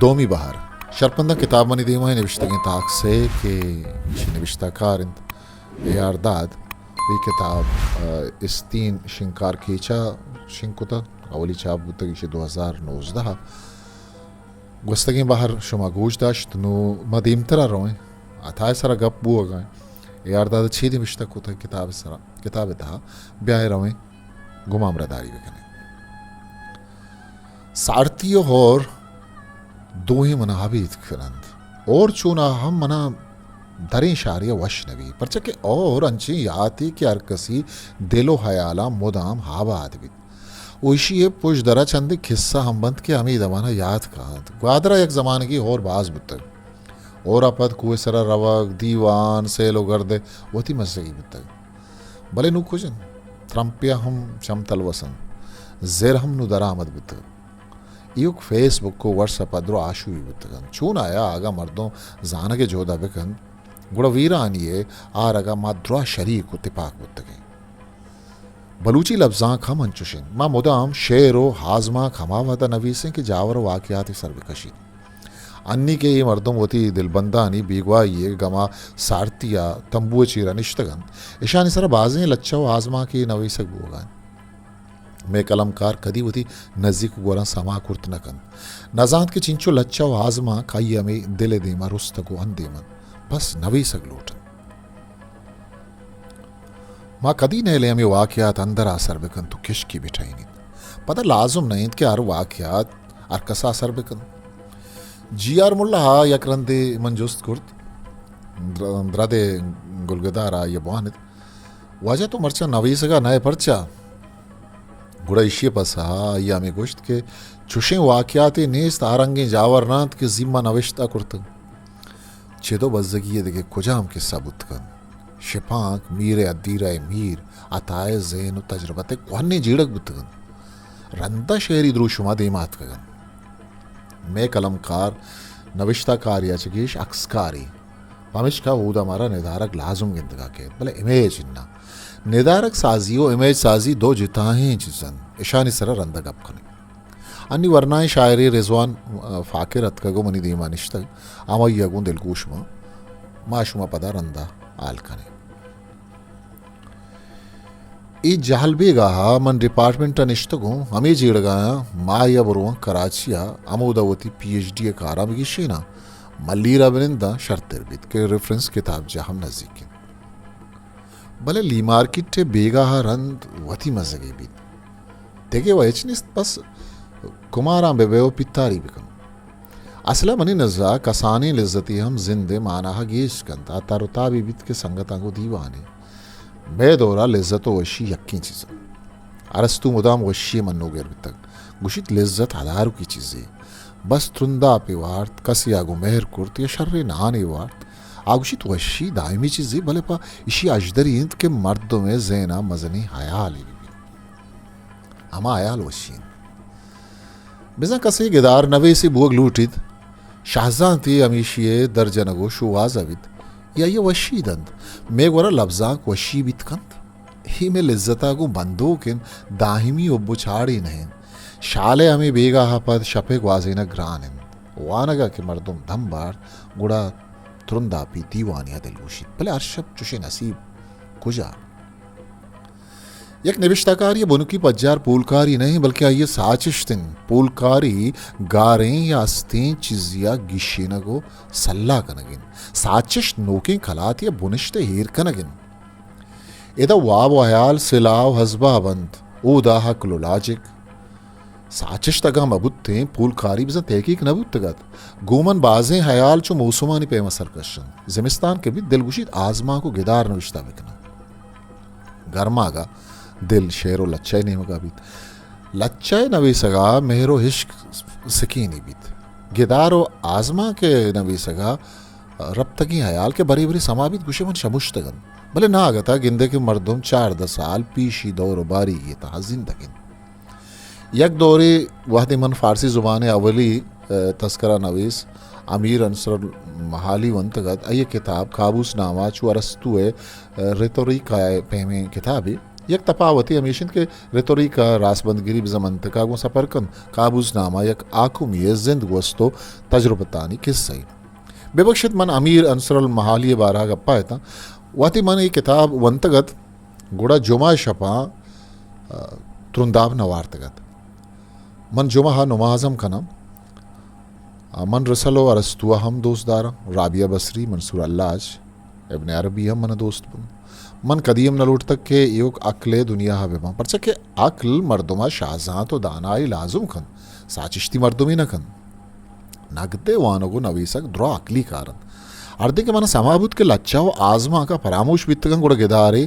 دومی بہر۔ شرپنداں کتاب منی دیما ایں نبشتگیں تاک سے کہ ایشی نبشتہ کار انت اے آر داد۔ اے کتاب، آ، استین شنگکار کیچا شنگ کتہ، اولی چاپ بوتگ ایشی دو ہزار نوزدہ۔ گوستگیں بہر شما گوش داشت، نوں ما دیمترا رویں، عطا ءِ سرا گپ بوگا ایں۔ اے آر داد چی نبشتہ کتہ کتاب ءِ سرا، کتاب ءِ تہا، بیائے رویں گوں ما ہمراہداری بکنیں۔ سارتی و ہور دوئیں منا ابید کننت۔ ہور چونا ہم منا دریں شاریا وش نبی، پرچا کہ ہور انچیں یاتے کہ ہر کسی دل و حیالاں مدام آباد بیت۔ و ایشی ءِ پشدرا چندے کسہ ہم بنت کہ ہمے دمانا یات کاینت۔ گوادرا یک زمانگے ہور باز بوتگ۔ ہورا پد کوہ سرا روگ، دیوان، سیل و گرد ءِ وتی مزگی بوتگ۔ بلے نوں کج انت؟ ترمپے ءَ ہم چم تلوس انت۔ زر ہم نوں درآمد بوتگ۔ ایوک فیس بک و واٹس ایپ ءَ درو آشوبی بوتگ انت۔ چون آیا اگاں مردم زانگ ءِ جہد ءَ بکنت، گڑا ویرانی ءِ آرگ ءَ ما درا شریک و تپاک بوتگیں۔ بلوچی لبزانک ہم انچوش انت۔ ما مدام شعر و آزمانک ہما وہد ءَ نویسیں کہ جاور و واقعاتے سر بکشیت۔ انی کہ اے مردم وتی دلبندانی بیگواہی ءِ گما سارتی ءِ تمبو ءِ چیرا نشتگ انت، اشانی سرا بازیں لچہ و آزمانکے نویسگ بوگا انت۔ مئے قلمکار کدی وتی نزیک و گوراں سما کرت نہ کنت۔ نہ زانت کہ چنچو لچہ و آزمانک آئی ءِ ہمے دل ءِ دیما رستگ و اندیم انت۔ بس نویسگ لوٹ انت۔ ما کدی نئیلیں ہمے واقعات اندرا سر بکنت و کشکی بٹہینیت۔ پدا لازم نہ انت کہ ہر واقعات ہر کسا سر بکنت۔ جی آر ملا ءَ یک رندے من جست کرت، در-، درد ءِ گلگدار ءَ آئی ءَ بوانت، واجہ تو مرچاں نویسگا نئے پرچا؟ گڑا ایشی ءِ پسہ ءَ آئی ءَ ہمے گوشت کہ چوشیں واقعاتے نیست، آ رنگیں جاور نہ انت کہ زیما نوشتہ کرتگ۔ چد و بزگی ءِ دگہ کجام کسہ بوت کنت؟ شپانک، میر ءِ ادیرہ ءِ میر، عطا ءِ ذہن و تجربت ءِ کوہنیں جیڑگ بوتگ انت۔ رندا شعری دروشم ءَ دیما اتکگ انت۔ مئے قلمکار نبشتہ کارے ءَ چہ گیش عکسکارے، پمیشکا اودا مارا ندارگ لازم گندگا کیت، بلے امیج اناں۔ ندارگ سازی و امیج سازی دو جتاہیں چیز انت، اشانی سرا رندا گپ کنیں۔ انی ورنائیں شاعرے رضوان، آ، فاکر اتکگ و منی دیما نشتگ، ہمائی ءَ گوں دلگوش باں۔ ما شما پدا رندا حال کنیں۔ اے جہل بیگاہ ءَ من ڈیپارٹمنٹ ءَ نشتگوں، ہمے جیڑگایاں ماہے ءَ برواں کراچی ءَ، ہمودا وتی پی ایچ ڈی ءِ کاراں بگیشیناں، ملیر ءَ بننداں شرتر بیت کہ ریفرنس کتابجاہ ہم نزیک انت۔ بلے لی مارکیٹ ءِ بیگاہ ءَ رند وتی مزگے بیت۔ دگہ و ہچ نیست، بس کماراں بہ بئے و پیتاری بکن۔ اصل ءَ منی نزا کسانیں لذتے ہم زند ءِ مانا ءَ گیش کنت۔ آ تر و تابے بیت کہ سنگتاں گوں دیوانے۔ مئے دور ءَ لذت و وشی یکیں چیز انت۔ ارسطو مدام وشی ءِ منوگر بیتگ۔ گوشیت، لذت ہداروکی چیزے۔ بس ترنداپے وارت، کسے ءَ گوں مہر کرت یا شریں نانے وارت، آ گوشیت، وشی دائمی چیزے، بلے پہ ایشی اژدری انت کہ مردم ءِ ذہن ءَ مزنیں ہیالے بہ بیت۔ ہما ہیال وشی انت۔ بزاں کسے گدار نویسے بوگ لوٹیت، شہزانتے ہمیشی ءِ درجنگ و شوہاز ءَ بیت، یا آئی ءَ وشی دنت۔ مئے گورا لبزانک وشی بیت کنت۔ اے مئے لذت ءَ گوں بندوک انت، دائمی حب و چاڑے نہ انت۔ شال ءِ ہمے بیگاہ ءَ پد شپ ءِ گوازینگ گران انت۔ وانگ ءَ کہ مردم دم بارت، گڑا ترنداپی دیوانے ءَ دلگوشیت۔ بلے ہر شپ چوشیں نصیب کجا؟ یک نبشتہ کارے ءِ بنکی پجار پولکاری نہ انت، بلکیں آئی ءِ ساچشت انت۔ پولکاری گاریں یا استیں چیزے ءِ گیشینگ و سلاہ کنگ انت۔ ساچشت نوکیں کلاتے ءِ بنشت ءِ ایر کنگ انت۔ ادا واب و ہیال سلاہ و ہزباب انت، اودا عقل و لاجک۔ ساچشت اگاں مہ بوتیں، پولکاری بزاں تحقیق نہ بوتگ ات۔ گوں من بازیں ہیال چو موسمانی پیما سرکش انت۔ زمستان کہ بیت، دلگوشیت آزمانک و گدار نوشتہ بکناں۔ گرماگا دل شعر و لچہ ءِ نیمگا بیت۔ لچہ ءِ نویسگا مہر و عشق سکینی بیت۔ گدار و آزمانک ءِ نویسگا رپتگیں ہیال کہ برے برے سما بیت، گوشے من شمشتگ انت۔ بلے ناگتا گندے کہ مردم چاردہ سال پیشی دور و باریگی ءِ تہا زندگ انت۔ یک دورے وہدے من فارسی زبان ءِ اولی، ءَ، تذکرہ نویس امیر انصر المحالی ونتگ ات، آئی ءِ کتاب کابوس نامہ چو ارسطو ءِ، ءَ، ریتوریکا ءِ پیمیں کتابے۔ یک تپاوتے ہمیش انت کہ ریتوریک ء راستبندگری بزاں منطق ء گوں سپر کنت، کابوس نامہ یک آکومی ء زند گوست و تجربتانی کسہ ء۔ ببخشت، من امیر انصر المحالی ء بارہ ء گپ ء اتاں۔ وہدے من اے کتاب ونتگ ات، گڑا جمعہ ء شپاں، آ، ترنداب نہ وارتگ ات۔ من جمعہ ء نماز ہم کناں۔ آ، من رسل و ارسطو ء ہم دوست داراں۔ رابعہ بصری، منصور حلاج، ابن عربی ہم من دوست بنت۔ من کدی ہم نہ لوٹتگ کہ ایوک عقل ء دنیا ء بہ باں، پرچا کہ عقل مردم ء شاہزانت و دانائی لازم کنت، ساچشتی مردمے نہ کنت۔ نگد ء وانگ و نویسگ درا عقلی کار انت۔ ہردیں کہ من سما بوت کہ لچہ و آزمانک ء پراموش بیتگاں، گڑا گدارے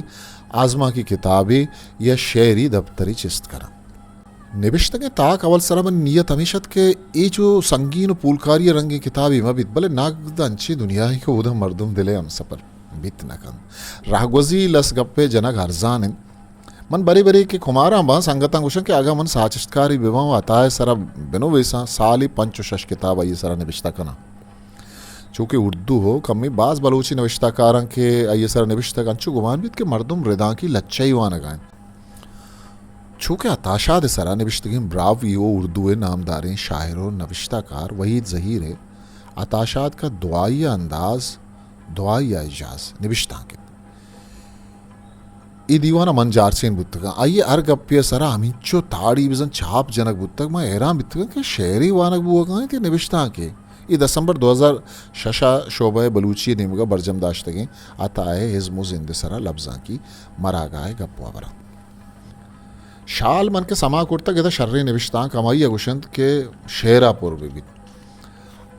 آزمانکی کتابے یا شعری دپترے چست کناں۔ نبشتگیں تاک اول سرا منی نیت ہمیش ات کہ اے چو سنگین و پولکاری رنگیں کتابے مہ بیت، بلے نگد انچیں دنیاہے کہ اودا مردم دل ء ہمسپر بیت نہ کنت۔ راہگوزی لس گپے جنگ ارزان انت۔ من برے برے کہ کماراں باں، سنگتاں گوشاں کہ اگاں من ساچشتکارے بہ باں و عطا ء سرا بنویساں، سالے پنچ و شش کتاب آئی ء سرا نبشتہ کناں۔ چونکہ اردو ہو کمے باز بلوچی نبشتہ کاراں کہ آئی ء سرا نبشتگ، انچو گمان بیت کہ مردم ردانکی لچہ ئی وانگ ء انت۔ چو کہ عطا شاد ء سرا نبشتگیں براہوئی و اردو ء نامداریں شاعر و نبشتہ کار وحید زہیر ء عطا شاد کا دعائیہ انداز، دعائیہ اعجاز نبشتانک انت۔ اے دیوان ء من جارچین بوتگاں۔ آئی ء ہر گپے ء سرا ہمینچو تاڑی بزاں چاپ جنگ بوتگ، من حیران بیتگاں کہ شعرے وانگ بوگ ء انت یا نبشتانکے۔ اے دسمبر دو ہزار شش ء شعبہ بلوچی ء نیمگ ء برجم داشتگیں عطا ء ازم و زند ء سرا لبزانکی مراگاہ ء گپ و ہبراں۔ شال من کہ سما کرتگ، ادا شریں نبشتانک ہمائی ء گوشنت کہ شعر ء پر بہ بیت۔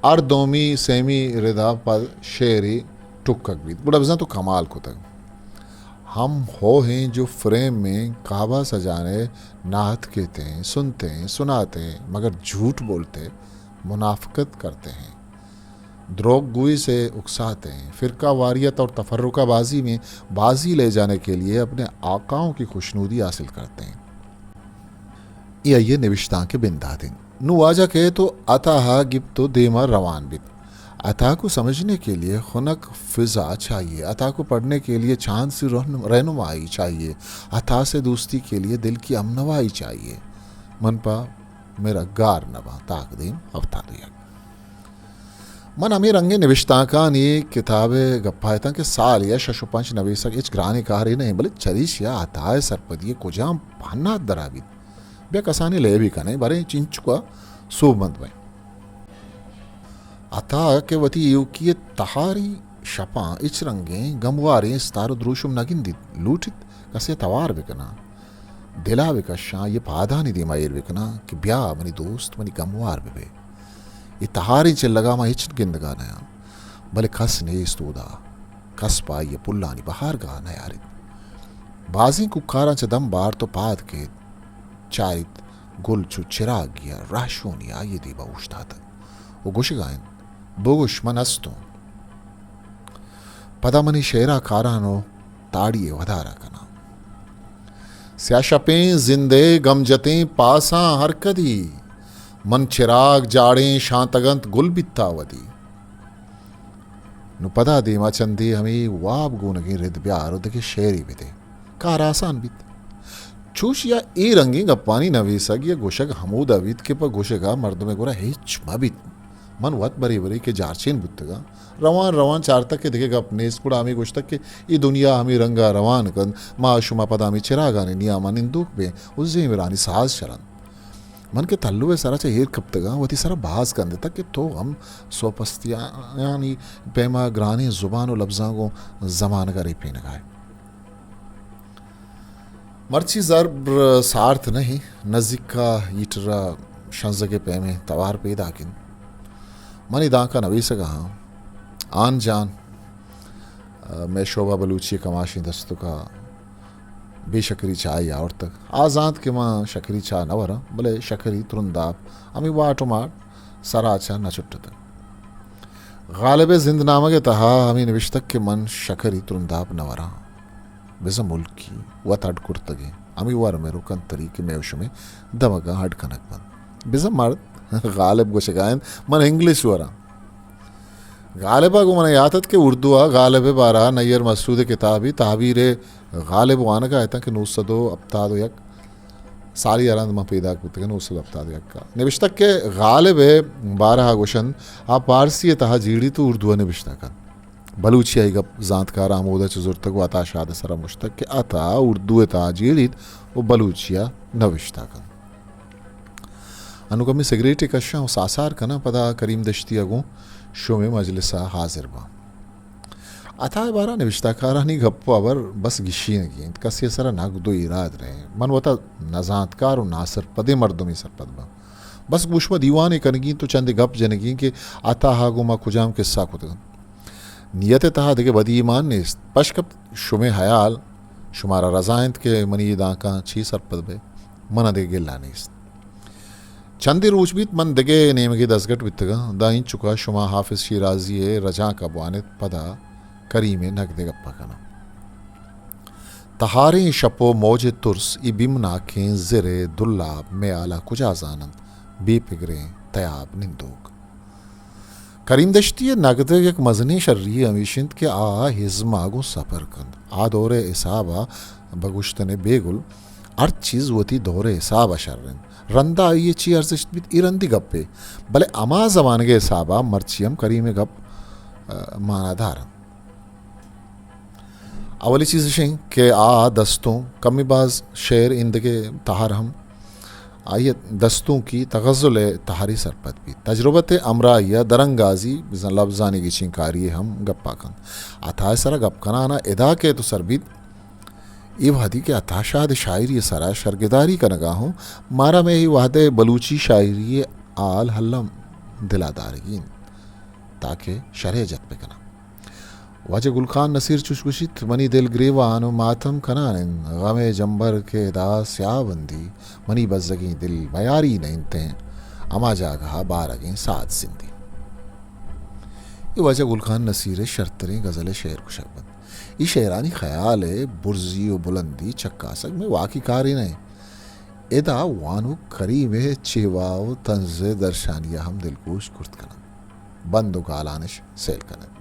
ہر دومی سیمی ردا پد شعرے ٹکگ بیت، گڑا بزاں تو کمال کتگ۔ ہم ہو ہیں جو فریم میں کعبہ سجانے نعت کہتے ہیں، سنتے ہیں، سناتے ہیں، مگر جھوٹ بولتے، منافقت کرتے ہیں۔ دروغ گوئی سے اکساتے ہیں، فرقہ واریت اور تفرقہ بازی میں بازی لے جانے کے لیے اپنے آقاؤں کی خوشنودی حاصل کرتے ہیں۔ اے آئی ء نبشتانک ء بندات انت۔ نوں واجہ کئیت و عطا ء گپت و دیم ء روان بیت۔ عطا کو سمجھنے کے لیے خنک فضا چاہیے، عطا کو پڑھنے کے لیے چاند سی رہن-، رہنمائی چاہیے، عطا سے دوستی کے لیے دل کی ہمنوائی چاہیے۔ من پہ میرا گار نہ باں، تاکدیم ہفتاد و یک۔ من ہمے رنگیں نبشتانکانی کتاب ء گپا اتاں کہ سال یا شش و پنچ نویسگ ہچ گرانیں کارے نہ انت، بلے چریشی ء عطا ء سرپدی ء کجام پہنات درا بیت؟ بیا کسانیں لیبے کنیں، بریں چنچکا سوبمند بئیں۔ عطا کہ وتی ایوکی ء تہاری شپاں ہچ رنگیں گمواریں استار و دروشم نہ گندیت، لوٹیت کسے ء توار بکناں۔ دلا بہ کشاں، آئی ء پادانی دیما ایر بہ کناں کہ بیا منی دوست، منی گموار بہ بئے۔ اے تہاریں چلگا ما ہچ گندگا نیاں، بلے کس نیست اودا، کس پہ آئی ء پلانی بہارگاہ نیاریت۔ بازیں کوکاراں چہ دم بارت و پاد کیت، چاریت گل چو چراگی ء رہشونی آئی ء دیما اوشتاتگ و گوشگا انت، بگوش من استوں۔ پدا منی شعرا کاران و تاڑی ء ودارا کناں۔ سیاہ شپیں زندئے گم جتیں پاساں ہر کدی، من چراگ جاڑیں شانتگ انت گل بیتا ودی۔ نوں پدا دیما چندے ہمے واب گونگیں رد بیار و دگہ شعرے بدے۔ کار آسان بیت۔ چوش یا اے رنگیں گپانی نویسگ یا گوشگ ہمودا بیت کہ پہ گوشگا مردمے گورا ہچ مہ بیت۔ من وت برے برے کہ جارچین بوتگاں، روان روان چارتگ کہ دگہ گپ نیست، گڑا ہمے گوشتگ کہ اے دنیا ہمے رنگا روان کنت، ما شما پدا ہمے چراگانی نیاما نندوک بیں و زیمرانی ساز شرنت۔ من کہ تلو ء سرا چہ ایر کپتگاں، وتی سرا باز کندتگ کہ تو ہم سوپستیانی پیما گرانیں زبان و لبزاں گوں زمانگا ریپینگا ئے۔ مرچی زر سارت نہ انت، نزیکا ہیٹرا شنزگے پیمیں توار پیداک انت۔ منی دانکا نویسگا آں، آن جان، مئے شعبہ بلوچی کماشیں دستکا بے شکری چاہے آورتگ۔ آ زانت کہ من شکری چاہ نہ وراں، بلے شکری ترنداپ ہمے واٹ و ماٹ سرا چہ نہ چٹتگ۔ غالب ء زند نامگ ء تہا ہمے نبشتگ کہ من شکری ترنداپ نہ وراں۔ بزاں ملکی وت اڈ کرتگیں ہمے ورم ء رکن تری کہ مئے و شمئے دمگاں اڈ کنگ بنت۔ بزاں مرد غالب گوشگا انت، من انگلش وراں۔ غالب ءَ گوں من یات ات کہ اردو ءَ غالب ءِ بارہ ءَ نیر مسعود ءِ کتابے تعبیر غالب وانگ ءَ اتاں کہ نو سد و ہپتاد و یک سالی ءَ رند من پیداک بوتگاں، نو سد و ہپتاد و یک ءَ۔ نبشتہ کہ غالب ءِ بارہ ءَ گوشنت، آ پارسی ءِ تہا جیڑیت و اردو ءَ نبشتہ کنت۔ بلوچی ءَ اے گپ زانتکاراں ہمودا چہ زرتگ و عطا شاد ءِ سرا مشتگ کہ عطا اردو ءِ تہا جیڑیت و بلوچی ءَ نبشتہ کنت۔ انوں کمے سگریٹے کشاں و ساسار کناں، پدا کریم دشتی ءَ گوں شمے مجلس ءَ حاضر باں۔ عطا ءِ بارہ ءَ نبشتہ کارانی گپ و ہبر بس گیشینگی انت، کسے ءِ سرا نگد و ایراد نہ انت۔ من وتا نزانتکار و ناسرپدیں مردمے سرپد باں۔ بس گوں شما دیوانے کنگی انت و چندے گپ جنگی انت کہ عطا ءَ گوں ما کجام کسہ کتگ انت۔ نیت ءِ تہا دگہ بدی مان نیست، پشکپ شمے ہیال شمارا رضا انت کہ منی اے دانکاں چے سرپد بئے، من ءَ دگہ گلہ نیست۔ چندے روچ بیت من دگہ نیمگے دزگٹ بیتگاں، داں اینچکا شما حافظ شیرازی ءِ رجانک ءَ بوان ات، پدا کریم ءِ نگد ءِ گپ ءَ کناں۔ تہاریں شپ و موج ءِ ترس، اے بیمناکیں زر ءِ دلاب، مئے حال ءَ کجا زان انت، بے پگریں تیاب نندوک۔ کریم دشتی ءِ نگد ءِ یک مزنیں شری ہمیش انت کہ آ ازم ءَ گوں سپر کنت۔ آ دور ءِ حساب ءَ بگوشتن ءَ بیگل ہر چیز وتی دور ءِ حساب ءَ شر انت۔ رندا آئی ءِ چی ارزشت بیت، اے رندی گپے، بلے ہما زمانگ ءِ حساب ءَ مرچی ہم کریم ءِ گپ، ءَ، مانادار انت۔ اولی چیز اش انت کہ آ دستوں کمی باز شعر ایندگہ تہر ہم آئی ءِ دستوں کی تغزل ءِ تہری سرپد بیت۔ تجربت ءِ ہمراہی ءَ درانگازی بزاں لبزانی گچین کاری ءِ ہم گپ ءَ کنت۔ عطا ءِ سرا گپ کنان ءَ ادا کئیت و سر بیت، اے وہدی کہ عطا شاد ءِ شاعری ءِ سرا شرگداری کنگ ءَ ہوں، مارا مئے اے وہد ءِ بلوچی شاعری ءِ حال الم دل ءَ دارگی انت تاکہ شرح جت بہ کناں۔ واجہ گل خان نصیر چوش گوشیت، منی دل گریوان و ماتم کنان انت، غم ءِ جمبر کہ ادا سیاہ بندی، منی بزگیں دل میاری نہ انت، ہما جاگہ ءَ بارگیں ساعت زندی۔ اے واجہ گل خان نصیر ءِ شرتریں غزل ءِ شعر گوشگ بنت۔ اے شعرانی خیال ءِ برزی و بلندی چکاسگ مئے واکی کارے نہ انت۔ ادا وانوک کریم ءِ چیوا و طنز ءِ درشانی ءَ ہم دلگوش کرت کننت۔ بند و گالانش سیل کننت۔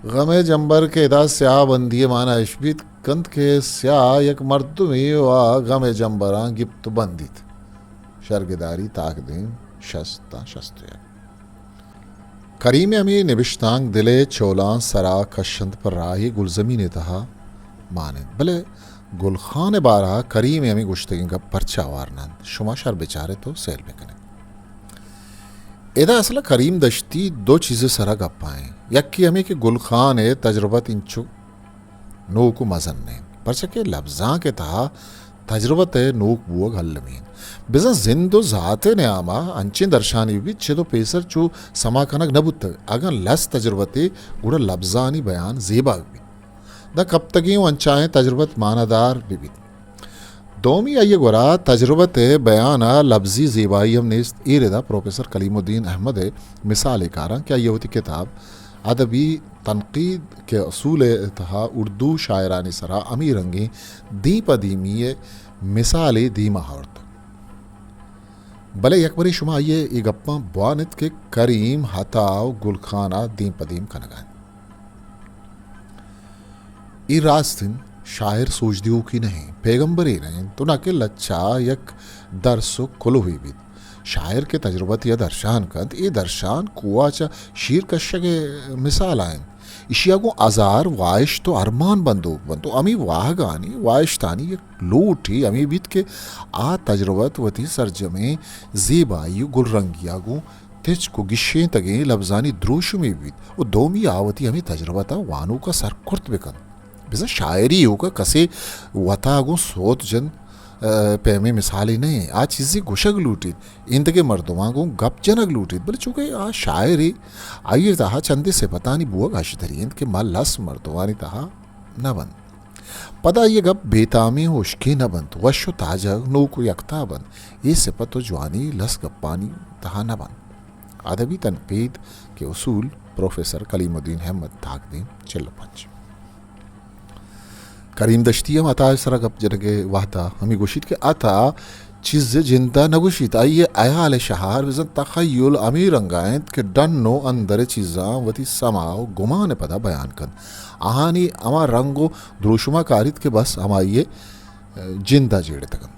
غم ءِ جمبر کہ ادا سیاہ بندی ءِ مانا اش بیت کنت کہ سیاہ یک مردمے و آ غم ءِ جمبراں گپت و بندیت۔ شرگداری تاکدیم شست تاں شست و یک۔ کریم ءِ ہمے نبشتانک دل ءِ چولاں سرا کشنت، پہ راہے گلزمین ءِ تہا مان انت۔ بلے گل خان ءِ بارہ ءَ کریم ءِ ہمے گوشتگیں گپ پرچا ہوار نہ انت؟ شما شر بچار ات و سیل بکن ات۔ ادا اصل ءَ کریم دشتی دو چیز ءِ سرا گپ ءَ انت۔ یکے ہمے کہ گل خان ءِ تجربت انچو نوک و مزن انت، پرچا کہ لبزانک ءِ تہا تجربت ءِ نوک بوگ المی انت۔ بزاں زند و ذات ءِ نیام ءَ انچیں درشانی بہ بیت، چد و پیسر چو سما کنگ نہ بوتگ۔ اگاں لس تجربتے، گڑا لبزانی بیان زیباگ بیت۔ داں کپتگیں و انچائیں تجربت مانادار بہ بیت۔ دومی آئی ءِ گورا تجربت ءِ بیان ءَ لبزی زیبائی ہم نیست۔ اے ردا پروفیسر کلیم الدین احمد ءِ مثالے کاراں کہ آئی ءَ وتی کتاب ادبی تنقید کے اصول ءِ تہا اردو شاعرانی سرا ہمے رنگیں دیم پہ دیمی ءِ مثالے دیما آورت۔ بلے یک برے شما آئی ءِ اے گپاں بوان ات کہ کریم عطا و گل خان ءَ دیم پہ دیم کنگ ءَ انت۔ اے راست انت، شاعر سوج دیوکے نہ انت، پیغمبرے نہ انت، تو نہ کہ لچہ ءَ یک درس و کلوہے بیت۔ شاعر کہ تجربتے ءَ درشان کنت، اے درشان کوہ ءَ چہ شیر کشگ ءِ مثال ءَ انت۔ ایشی ءَ گوں ہزار واہشت و ارمان بندوک بنت و ہمے واہگانی، واہشتانی یک لوٹے ہمے بیت کہ آ تجربت وتی سرجمیں زیبائی و گل رنگی ءَ گوں تچک و گشینتگیں لبزانی دروشمے بیت و دومی آ وتی ہمے تجربت ءَ وانوک ءَ سر کرت بہ کنت۔ بزاں شاعری ایوک ءَ کسے وتا گوں سوت جنت، ءَ، پیمیں مثالے نہ انت۔ آ چیزے گوشگ لوٹیت، ایندگہ مردماں گوں گپ جنگ لوٹیت، بلے چونکہ آ شاعرے، آئی ءِ تہا چندے صفتانی بوگ ہژدری انت کہ ما لس مردمانی تہا نہ بنت۔ پدا آئی ءِ گپ بے تامیں و ہشکیں نہ بنت، وش و تاجگ، نوک و یکتا بنت۔ اے صفت و جوانی لس گپانی تہا نہ بنت۔ ادبی تنقید کے اصول، پروفیسر کلیم الدین احمد، تاکدیم چل و پنچ۔ کریم دشتی ہم عطا ءِ سرا گپ جنگ ءِ وہدا ہمے گوشیت کہ عطا چیزے جند ءَ نہ گوشیت۔ آئی ءِ ہیال ءِ شہار بزاں تخیل ہمے رنگ ءَ انت کہ ڈن ءُ اندر ءِ چیزاں وتی سما ءُ گمان ءِ پدا بیان کنت۔ آہانی ہما رنگ ءُ دروشم ءَ کاریت کہ بس ہمائی ءِ جند ءَ جیڑتگ انت۔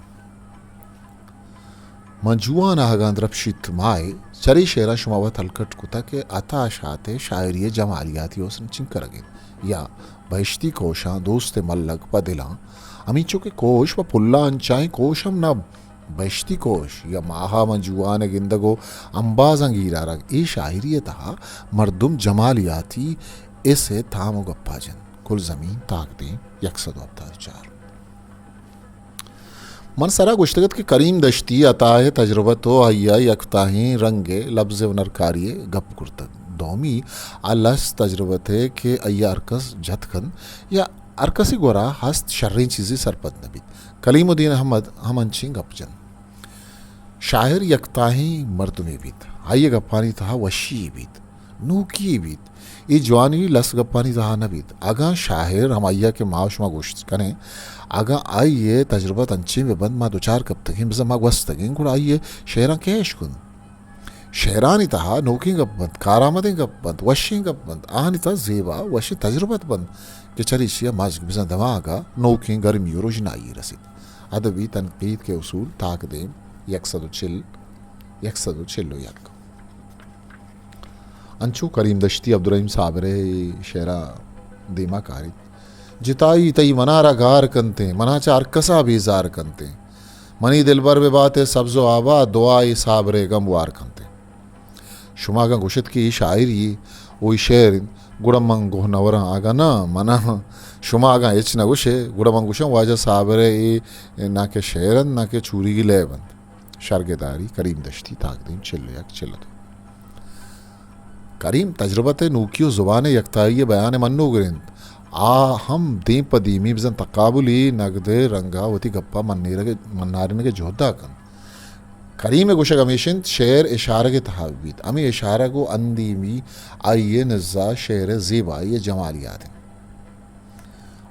من جوان ءَ اگاں درپشیت ماہے، چرے شعراں شما وت ہلکٹ کتگ کہ عطا شاد ءِ شاعری ءِ جمالیاتی حسن چنکرگ انت، یا بہشتی کوشاں دوست ءِ ملگ پہ دلاں، ہمینچو کہ کوش پہ پلاں انچائیں کوش ہم نہ، بہشتی کوش یا ماہ ءَ من جوان ءِ گندگ ءُ امبازاں گیر آرگ، اے شاعری ءِ تہا مردم جمالیاتی حس ءِ تام ءُ گپا جنت۔ کل زمین تاکدیم، یک سد ءُ ہپتاد ءُ چار۔ من سرا گوشتگ ات کہ کریم دشتی عطا ءِ تجربت ءُ آئی ءِ یکتاہیں رنگ ءِ لبز ءِ ہنرکاری ءِ گپ کرتگ۔ دومی آ لس تجربت ءِ کہ آئی ءَ ہرکس جت کنت یا ہرکسی گورا ہست شریں چیزے سرپد نہ بیت۔ کلیم الدین احمد ہم انچیں گپ جنت۔ شاعر یکتاہیں مردمے بیت، آئی ءِ گپانی تہا وشی بیت، نوکی بیت۔ اے جوانی لس گپانی تہا نہ بیت۔ اگاں شاعر ہمائی ءَ کہ ما ءُ شما گوشت کنیں، اگاں آئی ءِ تجربت انچیں بہ بنت، ما دچار کپتگیں، بزاں ما گوستگیں، گڑا آئی ءِ شعراں کئے اش کنت؟ شعرانی تہا نوکیں گپ بنت، کارآمدیں گپ بنت، وشیں گپ بنت، آہانی تہا زیبا وشیں تجربت بنت کہ چریشی ءَ مجگ بزاں دماگ ءَ نوکیں گرمی ءُ رژنائی رسیت۔ ادبی تنقید کے اصول، تاکدیم، یک سد ءُ چل، یک سد ءُ چل ءُ یک۔ انچو کریم دشتی عبدالرحیم صابر ءِ شعرا دیما کاریت۔ جتائی تئی منارا گار کنتیں، منا چہ ہر کسا بیزار کنتیں۔ منی دلبر بہ بات ءِ سبز ءُ آباد، دعا ءِ صابر ءِ گم وار کنتیں۔ شما اگاں گوشت کہ اے شاعری ءُ اے شعر انت، گڑا من گوہ نہ وراں۔ اگاں نہ، منا شما اگاں ہچ نہ گوشے، گڑا من گوشاں واجہ صابر ءِ اے نہ کہ شعر انت، نہ کہ چوریگی لیب انت۔ شرگداری، کریم دشتی، تاکدیم چل ءُ یک، چل ءُ دو۔ کریم تجربت ءِ نوکی ءُ زبان ءِ یکتائی ءِ بیان ءِ منوگر انت۔ آ ہم دیم پہ دیمی بزاں تقابلی نگد ءِ رنگ ءَ وتی گپ ءَ منیرگ ءِ، منارینگ ءِ جہد ءَ کنت۔ کریم ءِ گوشگ ہمیش انت، شعر اشارگ ءِ تہا بیت۔ ہمے اشارگ ءُ اندیمی آئی ءِ نزا شعر ءِ زیبائی ءِ جمالیات انت۔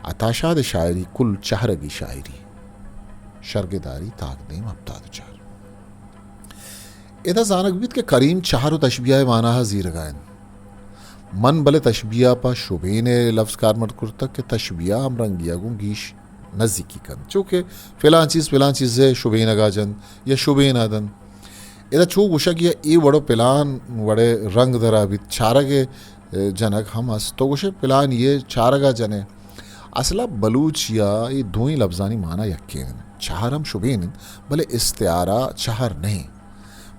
عطا شاد ءِ شاعری کل چہرگی شاعری۔ شرگداری، تاکدیم، ہپتاد ءُ چار۔ ادا زانگ بیت کہ کریم چہر ءُ تشبیہ ءِ مانا ءَ زیرگا انت۔ من بلے تشبیہ پہ شبین ءِ لفظ کارمرد کرتگ کہ تشبیہ ہمرنگی ءَ گوں گیش نزیکی کنت، چو کہ فلاں چیز فلاں چیز ءِ شبینگ ءَ جنت یا شبین ءَ دنت۔ ادا چو گوشگ یا اے وڑ ءُ پلان وڑ ءِ رنگ درا بیت، چارگ ءِ جنگ ہم است۔ تو گوشے پلانی ءِ چارگ ءَ جنے۔ اصل ءَ بلوچی ءَ اے دوئیں لبزانی مانا یکے انت۔ چہر ہم شبین انت، بلے استعارہ چہر نہ انت۔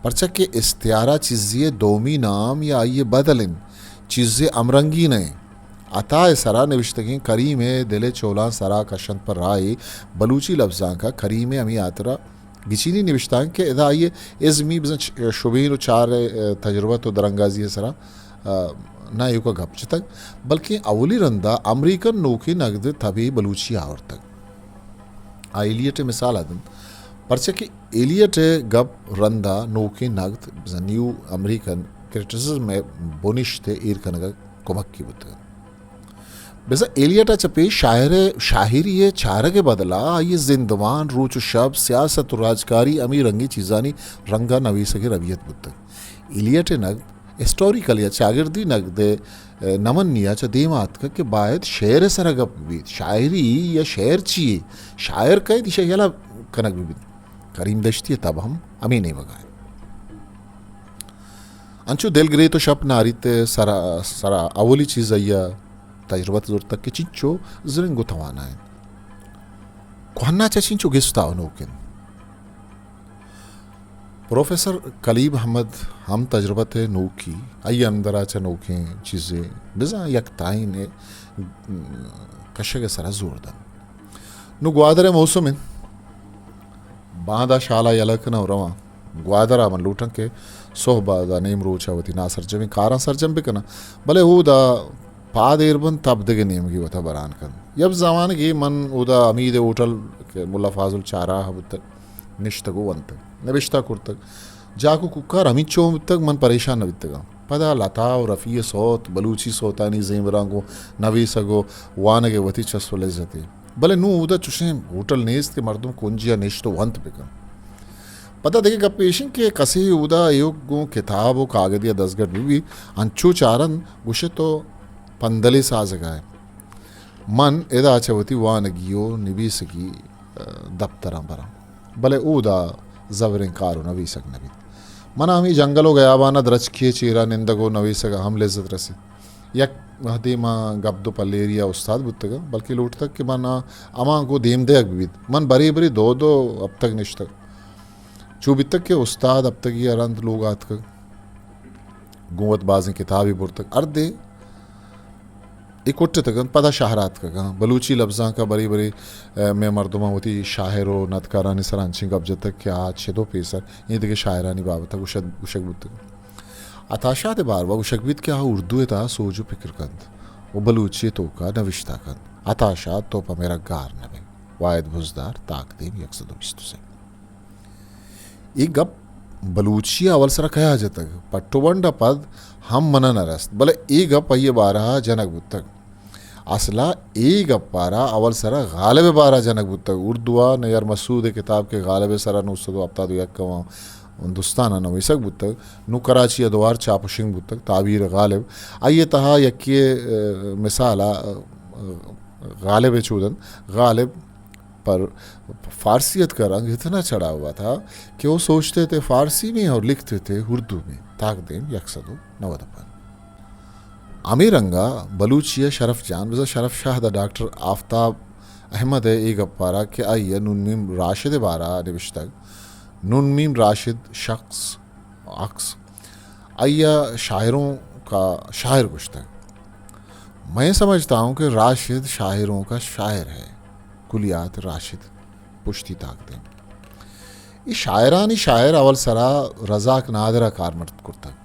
پرچا کہ استعارہ چیزے ءِ دومی نام یا آئی ءِ بدل انت، چیزے ہمرنگی نہ انت۔ عطا ءِ سرا نوشتگیں کریم ءِ دل ءِ چولاں سرا کشنت پہ راہے، بلوچی لبزانک ءَ کریم ءِ ہمے ہاترا گچینی نوشتانک کہ ادا آئی ءِ ازمی بزاں چ-، شبین ءُ چار ءِ، ءَ، تجربت ءُ درانگازی ءِ سرا، ءَ، نہ ایوک ءَ گپ جتگ، بلکیں اولی رندا امریکن نوکیں نگد ءِ تبے بلوچی ءَ آورتگ۔ آ ایلیٹ ءِ مثال ءَ دنت، پرچا کہ ایلیٹ ءِ گپ رندا نوکیں نگد، بزاں نیو امریکن کریٹیسزم ءِ بنشت ءِ ایر کنگ ءَ کمکی بوتگ انت۔ بزاں ایلیٹ ءَ چہ پیش شاعر ءِ شاعری ءِ چارگ ءِ بدل ءَ آئی ءِ زندمان، روچ ءُ شپ، سیاست ءُ راجکاری ہمے رنگیں چیزانی رنگ ءَ نویسگ ءِ ربیت بوتگ۔ ایلیٹ ءِ نگد ہسٹوریکل یا چاگردی نگد ءِ نمنی ءَ چہ دیم ءَ اتکگ کہ باید شعر ءِ سرا گپ بیت۔ شاعری یا شعر چی یے؟ شاعر کئے؟ ایشی ءَ یلہ کنگ بہ بیت۔ کریم دشتی ءِ تب ہم ہمے نیمگ ءَ انت۔ انچو دل گریت ءُ شپ ناریت ءِ سرا، سرا اولی چیز آئی ءَ تجربت زرتگ کہ چنچو زرنگ ءُ توانا انت۔ کوہنا چہ چنچو گستا ءُ نوک انت۔ پروفیسر کلیب احمد ہم تجربت ءِ نوکی، آئی ءِ اندرا چہ نوکیں چیزے بزاں یک تاہین ءِ کشگ ءِ سرا زور دنت۔ نوں گوادر ءِ موسم انت۔ باندا شالا یلہ کناں ءُ رواں۔ گوادر ءَ من لوٹاں کہ سہب ءَ داں نیم روچ ءَ وتی ناسرجمیں کاراں سرجم بکناں، بلے اودا پاد ایر بنت، تب دگہ نیمگے وتا بران کنت۔ یک زمانگے من اودا حمید ءِ ہوٹل کہ ملا فاضل چاراہ بوتگ، نشتگ ءُ ونتگ، نبشتہ کرتگ۔ جاک ءُ کوکار ہمینچو بوتگ، من پریشان نہ بیتگاں۔ پدا لتا ءُ رفیع ءِ سوت، بلوچی سوتانی زیمراں گوں نویسگ ءُ وانگ ءِ وتی چس ءُ لذتے۔ بلے نوں اودا چشیں ہوٹل نیست کہ مردم کنجی ءَ نشت ءُ ونت بہ کنت۔ پدا دگہ گپے ایش انت کہ کسے اودا ایوک گوں کتاب و کاگدے ء دزگٹ بہ بیت، انچو چارنت گوشئے تو پندلے سازگا ئے۔ من ادا چہ وتی وانگی و نبیسگی، ء، دپتراں براں، بلے اودا زبریں کار و نبیسگ نہ بیت۔ منا ہمے جنگل و گیابان ء درچکے ء چیرا نندگ و نویسگ ء ہم لذت رسیت۔ یک وہدے ما گپ دو پلیری ء استاد بوتگاں، بلکیں لوٹتگ کہ من آ ہما گوں دیم دئیگ بہ بیت۔ من برے برے دو دو ہپتگ نشتگ۔ چو بیتگ کہ استاد ہپتگی ء رند لوگ ء آتکگ، گوں وت بازیں کتابے برتگ۔ ہردے اے کٹتگ انت، پدا شہر ء آتکگ انت۔ بلوچی لبزانک ء برے برے، ء، مئے مردماں وتی شاعر و ندکارانی سرا انچیں گپ جتگ کہ آ چد و پیسر اے دگہ شاعرانی بابت ء گوشگ، گوشگ بوتگ۔ عطا شاد ء باروا گوشگ بیت کہ آ اردو ء تہا سوج و پکر کنت و بلوچی ء توکا نوشتہ کنت۔ عطا شاد، تو پہ میرا گار نہ بئے۔ واحد بزدار، تاکدیم یک سد و بیست و سے۔ اے گپ بلوچی ء اول سرا کیا جتگ؟ پٹ و بنڈ ء پد ہم من ء نہ رست، بلے اے گپ آئی ء بارہ ء جنگ بوتگ۔ اصلا اے گپ ء را اول سرا غالب ء بارہ ء جنگ بوتگ۔ اردو ء نیار مسعود ء کتاب کہ غالب ء سرا نو سد و ہپتاد و یک ء ہندوستان ء نویسگ بوتگ، نو کراچی ء دوار چاپ و شنگ بوتگ، تعبیر غالب۔ آئی ء تہا یکے، ء، مثال ء، ء، غالب ء چودن، غالب پر فارسیت کا رنگ اتنا چڑھا ہوا تھا کہ وہ سوچتے تھے فارسی میں اور لکھتے تھے اردو میں۔ تاکدیم یک سد و نود پنچ۔ ہمے رنگا بلوچی ء شرف جان، بزاں شرف شاہ دا ڈاکٹر آفتاب احمد ء اے گپارا کہ آئی ء نون میم راشد ء بارا نوشتگ، نون میم راشد شخص عکس، آئی ء شاعروں کا شاعر گوشتگ۔ میں سمجھتا ہوں کہ راشد شاعروں کا شاعر ہے۔ کلیات راشد پشتی تاکدیم۔ اے شاعرانی شاعر اول سرا رزاق نادر ء کارمرد کرتگ۔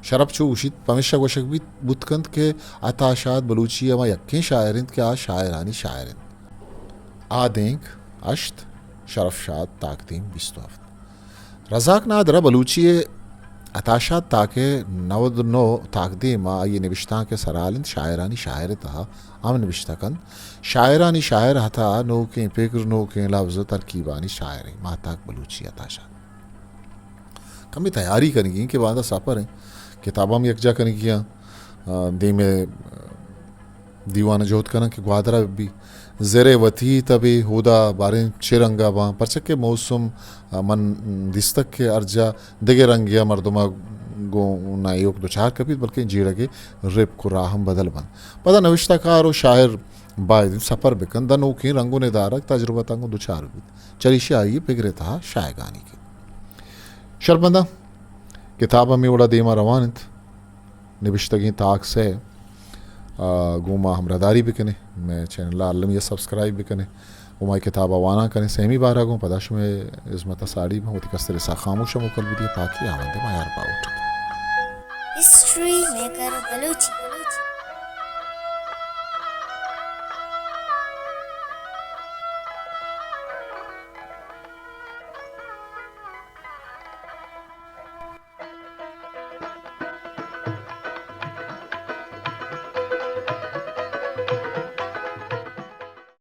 شرپ چو گوشیت، پمیشا گوشگ بیت، بوت کنت کہ عطا شاد بلوچی ء ہما یکیں شاعر انت کہ آ شاعرانی شاعر انت۔ آ دینک ہشت، شرف شاد تاکدیم بیست و ہفت۔ رزاق نادر ء بلوچی ء عطا شاد تاک ء نود و نو تاکدیم ء آئی ء نبشتانک ء سرحال انت، شاعرانی شاعر ء تہا ہم نبشتہ کنت۔ شاعرانی شاعر عطا، نوکیں پگر، نوکیں لبز، ترکیبانی شاعرے۔ ماہتاک بلوچی عطا شاد۔ کمے تیاری کنگی انت کہ باندا سفر انت، کتاب ہم یکجا کنگی انت، آ، دیم ء دیوان ء جہد کناں کہ گوادر ء بہ بی۔ زر ء وتی تبے، ہودا باریں چے رنگ ء باں، پرچا کہ موسم، آ، من دیستگ کہ ہر جا دگہ رنگے ء مردم ء گوں نہ ایوک دچار کپیت، بلکیں جیڑگ ء رپک و راہ ہم بدل بنت۔ پدا نوشتہ کار و شاعر باید انت سفر بکنت، داں نوکیں رنگ و ندارگ تجربتاں گوں دچار بیت۔ چریشی آئی ء پگر ء تہا شاہگانی کیت۔ شرپمنداں، کتاب ہمے وڑا دیما روان انت۔ نبشتگیں تاک سئے، آ، گوں ما ہمراہداری بکنے، مئے چینل ء المی ء سبسکرائب بکنے، گوں ما کتاب ء وانان کنے۔ سیمی بارہ گوں پدا شمئے ہزمت ء ساڑی باں، وتی کستر ء ساہ خاموش ء موکل بدیے، پاکی آوند ء میار باہوٹ۔ ہسٹری میکر بلوچی۔